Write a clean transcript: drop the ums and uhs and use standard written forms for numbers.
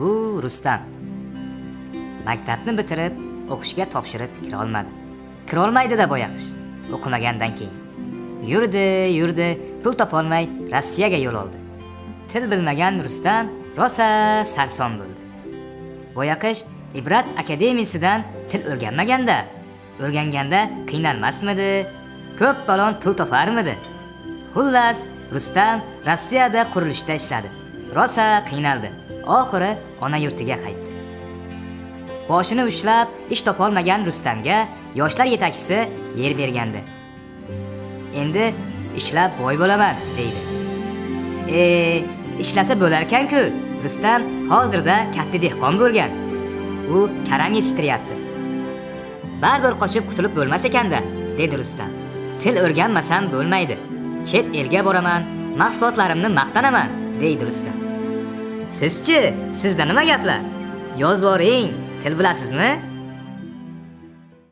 Bu Rustam. Maktabni bitirib, o'qishga topshirib kira olmadi. Kira olmaydi-da boyaqish, o'qimagandan keyin. Yurdi, yurdi, pul topolmay Rossiyaga yo'l oldi. Til bilmagan Rustam rosa sarson bo'ldi. Boyaqish Ibrat akademiyasidan til o'rganmaganda, o'rganganda qiynalmasmidi? Ko'p balon pul toparmidi? Xullas, Rustam Rossiyada qurilishda ishladi. Rosa qiynaldi. Oxiri ona yurtiga qaytdi. Boshini ushlab ish topolmagan Rustamga yoshlar yetakchisi yer bergandi. Endi ishlab boy bo'laman, deydi. E, ishlasa bo'larkan-ku. Rustam hozirda katta dehqon bo'lgan. U karam yetishtiryapti. Baribir qochib qutulib bo'lmas ekanda, dedi Rustam. Til o'rganmasam bo'lmaydi. Chet elga boraman, mahsulotlarimni maqtanaman, deydi Rustam. Sizchi, sizda nima gaplar? Yozvoring, til bilasizmi?